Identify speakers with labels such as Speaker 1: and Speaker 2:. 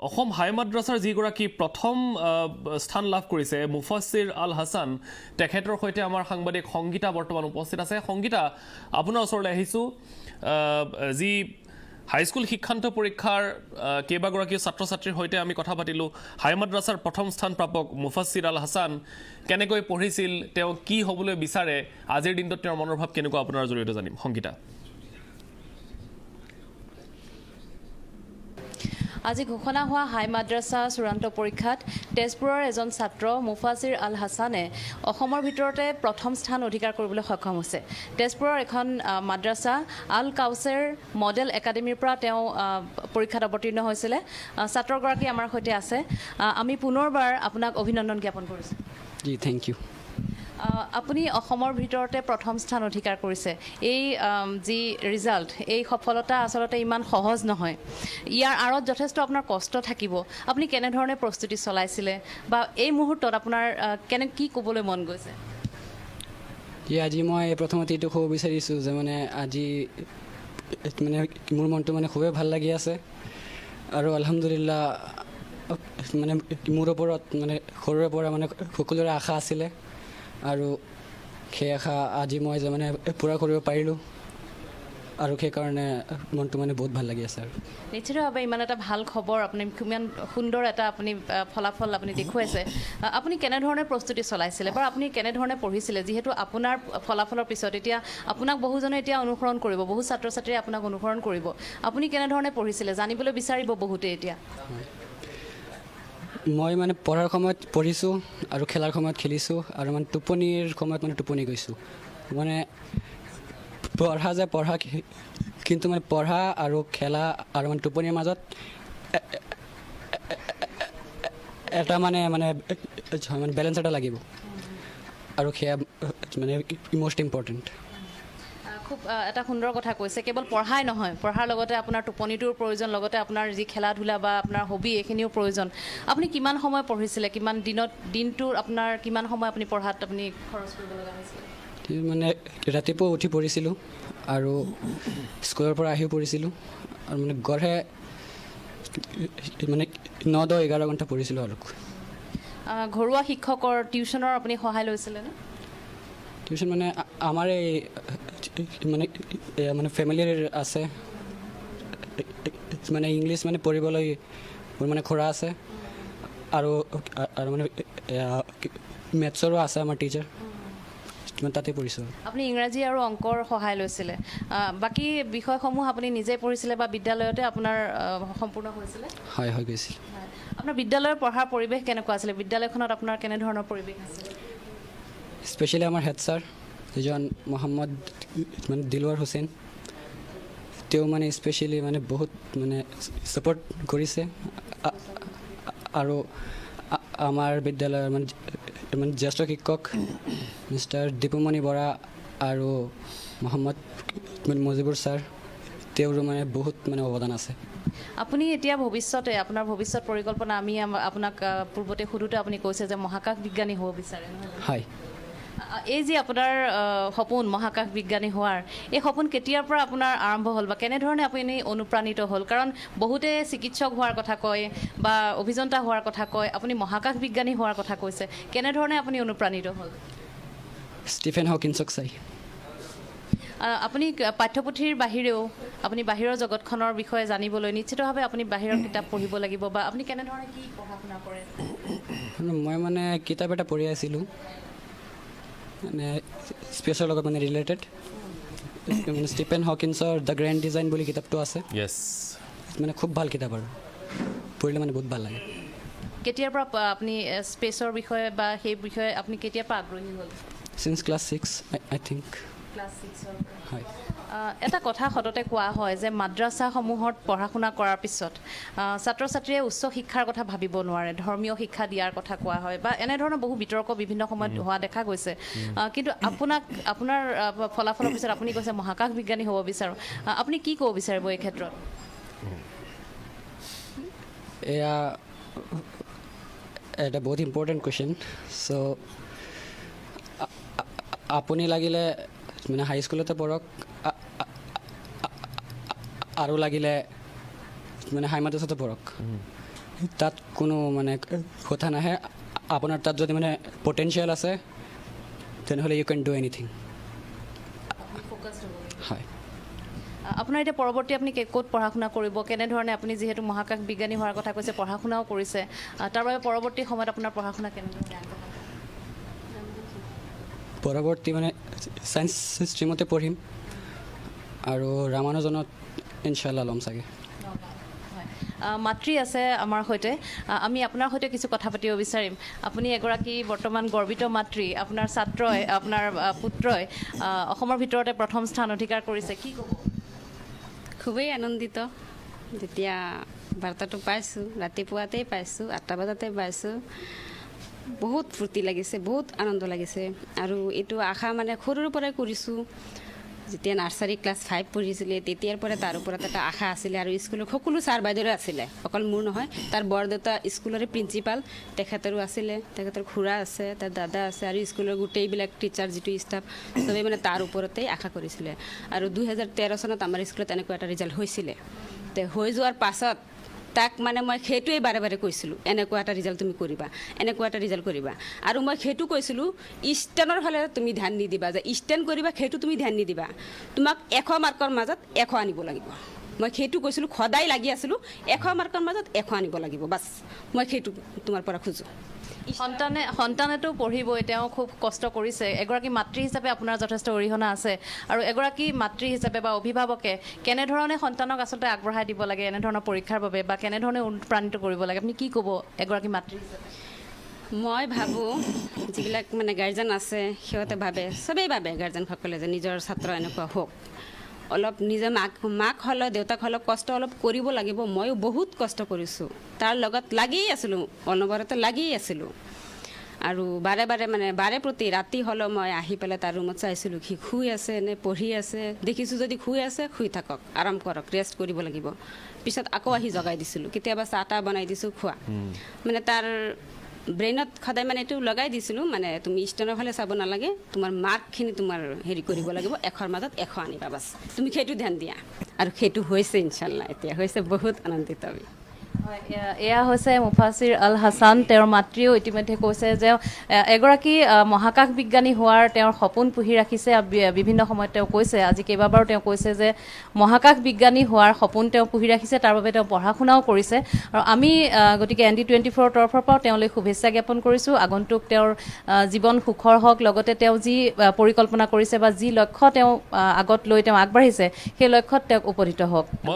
Speaker 1: অসম হাই মাদ্ৰাছাৰ যিগৰাকী প্ৰথম স্থান লাভ কৰিছে মুফাছিৰ আল হাছান, তেখেতৰ সৈতে আমাৰ সাংবাদিক সংগীতা বৰ্তমান উপস্থিত আছে। সংগীতা, আপোনাৰ ওচৰলৈ আহিছোঁ। যি হাইস্কুল শিক্ষান্ত পৰীক্ষাৰ কেইবাগৰাকী ছাত্ৰ ছাত্ৰীৰ সৈতে আমি কথা পাতিলোঁ, হাই মাদ্ৰাছাৰ প্ৰথম স্থান প্ৰাপক মুফাছিৰ আল হাছান কেনেকৈ পঢ়িছিল, তেওঁ কি হ'বলৈ বিচাৰে, আজিৰ দিনটোত তেওঁৰ মনৰ ভাৱ কেনেকুৱা, আপোনাৰ জৰিয়তে জানিম। সংগীতা।
Speaker 2: আজি ঘোষণা হোৱা হাই মাদ্ৰাছা চূড়ান্ত পৰীক্ষাত তেজপুৰৰ এজন ছাত্ৰ মুফাছিৰ আল হাছানে অসমৰ ভিতৰতে প্ৰথম স্থান অধিকাৰ কৰিবলৈ সক্ষম হৈছে। তেজপুৰৰ এখন মাদ্ৰাছা আল কাউচেৰ মডেল একাডেমীৰ পৰা তেওঁ পৰীক্ষাত অৱতীৰ্ণ হৈছিলে। ছাত্ৰগৰাকী আমাৰ সৈতে আছে। আমি পুনৰবাৰ আপোনাক অভিনন্দন জ্ঞাপন কৰিছোঁ।
Speaker 3: G, thank U.
Speaker 2: আপুনি অসমৰ ভিতৰতে প্ৰথম স্থান অধিকাৰ কৰিছে। এই যি ৰিজাল্ট, এই সফলতা আচলতে ইমান সহজ নহয়, ইয়াৰ আঁৰত যথেষ্ট আপোনাৰ কষ্ট থাকিব। আপুনি কেনেধৰণে প্ৰস্তুতি চলাইছিলে বা এই মুহূৰ্তত আপোনাৰ কেনে কি ক'বলৈ মন গৈছে?
Speaker 3: জি, আজি মই প্ৰথমতে এইটো ক'ব বিচাৰিছোঁ যে মানে আজি মানে মোৰ মনটো মানে খুবেই ভাল লাগি আছে আৰু আলহামদুলিল্লাহ মানে মোৰ ওপৰত মানে সৰুৰে পৰা মানে সকলোৰে আশা আছিলে আৰু সেই আশা আজি মই যে মানে পূৰা কৰিব পাৰিলোঁ আৰু সেইকাৰণে মনটো মানে বহুত ভাল লাগি আছে। আৰু
Speaker 2: নিশ্চিতভাৱে ইমান এটা ভাল খবৰ, আপুনি ইমান সুন্দৰ এটা আপুনি ফলাফল আপুনি দেখুৱাইছে। আপুনি কেনেধৰণে প্ৰস্তুতি চলাইছিলে বা আপুনি কেনেধৰণে পঢ়িছিলে? যিহেতু আপোনাৰ ফলাফলৰ পিছত এতিয়া আপোনাক বহুজনে এতিয়া অনুসৰণ কৰিব, বহু ছাত্ৰ ছাত্ৰীয়ে আপোনাক অনুসৰণ কৰিব, আপুনি কেনেধৰণে পঢ়িছিলে জানিবলৈ বিচাৰিব বহুতে এতিয়া।
Speaker 3: মই মানে পঢ়াৰ সময়ত পঢ়িছোঁ আৰু খেলাৰ সময়ত খেলিছোঁ আৰু মানে টোপনিৰ সময়ত মানে টোপনি গৈছোঁ। মানে পঢ়া যে পঢ়া, কিন্তু মানে পঢ়া আৰু খেলা আৰু মানে টোপনিৰ মাজত এটা মানে মানে মানে বেলেঞ্চ এটা লাগিব আৰু সেয়া মানে মষ্ট ইম্পৰ্টেণ্ট।
Speaker 2: খুব এটা সুন্দৰ কথা কৈছে। কেৱল পঢ়াই নহয়, পঢ়াৰ লগতে আপোনাৰ টোপনিটোৰ প্ৰয়োজন, লগতে আপোনাৰ যি খেলা ধূলা বা আপোনাৰ হবি এইখিনিও প্ৰয়োজন। আপুনি কিমান সময় পঢ়িছিলে, কিমান দিনত, দিনটোৰ আপোনাৰ কিমান সময় আপুনি পঢ়াত আপুনি খৰচ কৰিব লগা হৈছিলে?
Speaker 3: মানে ৰাতিপুৱা উঠি পঢ়িছিলোঁ আৰু স্কুলৰ পৰা আহিও পঢ়িছিলোঁ আৰু মানে গড়ে মানে 9, 10, 11 ঘণ্টা পঢ়িছিলোঁ। আৰু
Speaker 2: ঘৰুৱা শিক্ষকৰ টিউশ্যনৰ আপুনি সহায় লৈছিলেনে?
Speaker 3: টিউশ্যন মানে আমাৰ এই মানে মানে ফেমিলিৰ আছে, মানে ইংলিছ মানে পঢ়িবলৈ মোৰ মানে খুৰা আছে আৰু আৰু মানে মেথছৰো আছে আমাৰ টিচাৰ, মানে তাতে পঢ়িছোঁ।
Speaker 2: আপুনি ইংৰাজী আৰু অংকৰ সহায় লৈছিলে, বাকী বিষয়সমূহ আপুনি নিজে পঢ়িছিলে বা বিদ্যালয়তে আপোনাৰ সম্পূৰ্ণ হৈছিলে?
Speaker 3: হয়, হৈ গৈছিল।
Speaker 2: আপোনাৰ বিদ্যালয়ৰ পঢ়াৰ পৰিৱেশ কেনেকুৱা আছিলে? বিদ্যালয়খনত আপোনাৰ কেনেধৰণৰ পৰিৱেশ আছিলে?
Speaker 3: স্পেচিয়েলি আমাৰ হেড ছাৰ যিজন মহম্মদ মানে দিলৱাৰ হুছেইন, তেওঁ মানে স্পেচিয়েলি মানে বহুত মানে ছাপৰ্ট কৰিছে আৰু আমাৰ বিদ্যালয়ৰ মানে মানে জ্যেষ্ঠ শিক্ষক মিষ্টাৰ দীপুমণি বৰা আৰু মহম্মদ মজিবুৰ ছাৰ, তেওঁৰো মানে বহুত মানে অৱদান আছে।
Speaker 2: আপুনি এতিয়া ভৱিষ্যতে আপোনাৰ ভৱিষ্যত পৰিকল্পনা, আমি আপোনাক পূৰ্বতে সোধোতে আপুনি কৈছে যে মহাকাশ বিজ্ঞানী হ'ব বিচাৰে, নহয় জানো?
Speaker 3: হয়।
Speaker 2: এই যি আপোনাৰ সপোন মহাকাশ বিজ্ঞানী হোৱাৰ, এই সপোন কেতিয়াৰ পৰা আপোনাৰ আৰম্ভ হ'ল বা কেনেধৰণে আপুনি অনুপ্ৰাণিত হ'ল? কাৰণ বহুতে চিকিৎসক হোৱাৰ কথা কয় বা অভিযন্তা হোৱাৰ কথা কয়, আপুনি মহাকাশ বিজ্ঞানী হোৱাৰ কথা কৈছে, কেনেধৰণে আপুনি অনুপ্ৰাণিত হ'ল?
Speaker 3: ষ্টিফেন হকিন্সক চাই।
Speaker 2: আপুনি পাঠ্যপুথিৰ বাহিৰেও আপুনি বাহিৰৰ জগতখনৰ বিষয়ে জানিবলৈ নিশ্চিতভাৱে আপুনি বাহিৰৰ কিতাপ পঢ়িব লাগিব বা আপুনি কেনেধৰণে কি পঢ়া শুনা কৰে?
Speaker 3: মই মানে কিতাপ এটা পঢ়ি আছিলোঁ, মানে স্পেচৰ লগত মানে ৰিলেটেড, মানে ষ্টিফেন হকিন্সৰ the grand design বুলি কিতাপটো আছে।
Speaker 1: য়েছ।
Speaker 3: মানে খুব ভাল কিতাপ আৰু পঢ়িলে মানে বহুত ভাল লাগে।
Speaker 2: কেতিয়াৰ পৰা আপুনি স্পেচৰ বিষয়ে বা সেই বিষয়ে আপুনি কেতিয়াৰ পৰা আগ্ৰহী হ'ল?
Speaker 3: Since class 6 I think.
Speaker 2: Class 6ৰ পৰা।
Speaker 3: হয়।
Speaker 2: এটা কথা সততে কোৱা হয় যে মাদ্ৰাছাসমূহত পঢ়া শুনা কৰাৰ পিছত ছাত্ৰ ছাত্ৰীয়ে উচ্চ শিক্ষাৰ কথা ভাবিব নোৱাৰে, ধৰ্মীয় শিক্ষা দিয়াৰ কথা কোৱা হয় বা এনেধৰণৰ বহু বিতৰ্ক বিভিন্ন সময়ত হোৱা দেখা গৈছে। কিন্তু আপোনাৰ ফলাফলৰ পিছত আপুনি কৈছে মহাকাশ বিজ্ঞানী হ'ব বিচাৰোঁ, আপুনি কি ক'ব বিচাৰিব এই ক্ষেত্ৰত?
Speaker 3: এয়া এটা বহুত ইম্পৰ্টেণ্ট কুৱেশ্যন। চ' আপুনি লাগিলে মানে হাইস্কুলতে পঢ়ক আৰু লাগিলে মানে হাই মাদ্ৰাছাতে পঢ়ক, তাত কোনো মানে কথা নাহে। আপোনাৰ তাত যদি মানে পটেঞ্চিয়েল আছে, তেনেহ'লে you can do anything. হয়।
Speaker 2: আপোনাৰ এতিয়া পৰৱৰ্তী আপুনি ক'ত পঢ়া শুনা কৰিব, কেনেধৰণে? আপুনি যিহেতু মহাকাশ বিজ্ঞানী হোৱাৰ কথা কৈছে, পঢ়া শুনাও কৰিছে, তাৰ বাবে পৰৱৰ্তী সময়ত আপোনাৰ পঢ়া শুনা কেনেধৰণে আগবঢ়াব?
Speaker 3: পৰৱৰ্তী মানে ছায়েন্স ষ্ট্ৰীমতে পঢ়িম আৰু ৰামানুজনত ইনশাল্লাহ ল'ম চাগে।
Speaker 2: হয়, মাতৃ আছে আমাৰ সৈতে। আমি আপোনাৰ সৈতে কিছু কথা পাতিব বিচাৰিম। আপুনি এগৰাকী বৰ্তমান গৰ্বিত মাতৃ। আপোনাৰ ছাত্ৰই, আপোনাৰ পুত্ৰই অসমৰ ভিতৰতে প্ৰথম স্থান অধিকাৰ কৰিছে, কি ক'ব?
Speaker 4: খুবেই আনন্দিত। যেতিয়া বাৰ্তাটো পাইছোঁ, ৰাতিপুৱাতেই পাইছোঁ, 8টা বজাতে পাইছোঁ, বহুত ফূৰ্তি লাগিছে, বহুত আনন্দ লাগিছে। আৰু এইটো আশা মানে সৰুৰ পৰাই কৰিছোঁ। যেতিয়া নাৰ্চাৰী ক্লাছ 5 পঢ়িছিলে, তেতিয়াৰ পৰা তাৰ ওপৰত এটা আশা আছিলে। আৰু স্কুলৰ সকলো ছাৰ বাইদেউৰো আছিলে, অকল মোৰ নহয়। তাৰ বৰদেউতা স্কুলৰে প্ৰিন্সিপাল, তেখেতৰো আছিলে, তেখেতৰ খুৰা আছে, তাৰ দাদা আছে আৰু স্কুলৰ গোটেইবিলাক টিচাৰ, যিটো ষ্টাফ, চবেই মানে তাৰ ওপৰতেই আশা কৰিছিলে। আৰু 2013 চনত আমাৰ স্কুলত এনেকুৱা এটা ৰিজাল্ট হৈছিলে। তে হৈ যোৱাৰ পাছত তাক মানে মই সেইটোৱেই বাৰে বাৰে কৈছিলোঁ, এনেকুৱা এটা ৰিজাল্ট তুমি কৰিবা, এনেকুৱা এটা ৰিজাল্ট কৰিবা। আৰু মই সেইটো কৈছিলোঁ, ষ্টেণ্ডৰ ফালে তুমি ধ্যান নিদিবা, যে ষ্টেণ্ড কৰিবা সেইটো তুমি ধ্যান নিদিবা, তোমাক 100 মাৰ্কৰ মাজত 100 আনিব লাগিব। মই সেইটো কৈছিলোঁ, সদায় লাগি আছিলোঁ, 100 মাৰ্কৰ মাজত 100 আনিব লাগিব, বাছ মই সেইটো তোমাৰ পৰা খোজোঁ।
Speaker 2: সন্তানেতো পঢ়িবই, তেওঁ খুব কষ্ট কৰিছে। এগৰাকী মাতৃ হিচাপে আপোনাৰ যথেষ্ট অৰিহণা আছে। আৰু এগৰাকী মাতৃ হিচাপে বা অভিভাৱকে কেনেধৰণে সন্তানক আচলতে আগবঢ়াই দিব লাগে এনেধৰণৰ পৰীক্ষাৰ বাবে বা কেনেধৰণে অনুপ্ৰাণিত কৰিব লাগে, আপুনি কি ক'ব এগৰাকী মাতৃ হিচাপে?
Speaker 4: মই ভাবোঁ, যিবিলাক মানে গাৰ্জেন আছে, সিহঁতে ভাবে, চবেই ভাবে গাৰ্জেনসকলে যে নিজৰ ছাত্ৰ এনেকুৱা হওক। অলপ নিজে মাক হ'লেও, দেউতাক হ'লেও কষ্ট অলপ কৰিব লাগিব। ময়ো বহুত কষ্ট কৰিছোঁ, তাৰ লগত লাগিয়েই আছিলোঁ, অনবৰতে লাগিয়েই আছিলোঁ। আৰু বাৰে বাৰে মানে বাৰে প্ৰতি ৰাতি হ'লেও মই আহি পেলাই তাৰ ৰুমত চাইছিলোঁ, সি শুই আছে নে পঢ়ি আছে। দেখিছোঁ যদি শুই আছে, শুই থাকক, আৰাম কৰক, ৰেষ্ট কৰিব লাগিব। পিছত আকৌ আহি জগাই দিছিলোঁ, কেতিয়াবা চাহ তাহ বনাই দিছোঁ, খোৱা। মানে তাৰ ব্ৰেইনত সদায় মানে এইটো লগাই দিছিলোঁ, মানে তুমি ষ্টেণ্ডৰ ফালে চাব নালাগে, তোমাৰ মাৰ্কখিনি তোমাৰ হেৰি কৰিব লাগিব, 100ৰ মাজত 100 আনিবা, বাছ তুমি সেইটো ধ্যান দিয়া। আৰু সেইটো হৈছে ইনশাল্লাহ, এতিয়া হৈছে, বহুত আনন্দিত আমি।
Speaker 2: হয়, এয়া হৈছে মুফাছিৰ আল হাছান। তেওঁৰ মাতৃয়েও ইতিমধ্যে কৈছে যে এগৰাকী মহাকাশ বিজ্ঞানী হোৱাৰ তেওঁৰ সপোন পুহি ৰাখিছে। বিভিন্ন সময়ত তেওঁ কৈছে, আজি কেইবাবাৰো তেওঁ কৈছে যে মহাকাশ বিজ্ঞানী হোৱাৰ সপোন তেওঁ পুহি ৰাখিছে, তাৰ বাবে তেওঁ পঢ়া শুনাও কৰিছে। আৰু আমি গতিকে এন ডি 24ৰ তৰফৰ পৰাও তেওঁলৈ শুভেচ্ছা জ্ঞাপন কৰিছোঁ। আগন্তুক তেওঁৰ জীৱন সুখৰ হওক, লগতে তেওঁ যি পৰিকল্পনা কৰিছে বা যি লক্ষ্য তেওঁ আগত লৈ তেওঁ আগবাঢ়িছে, সেই লক্ষ্যত তেওঁক উপনীত হওক।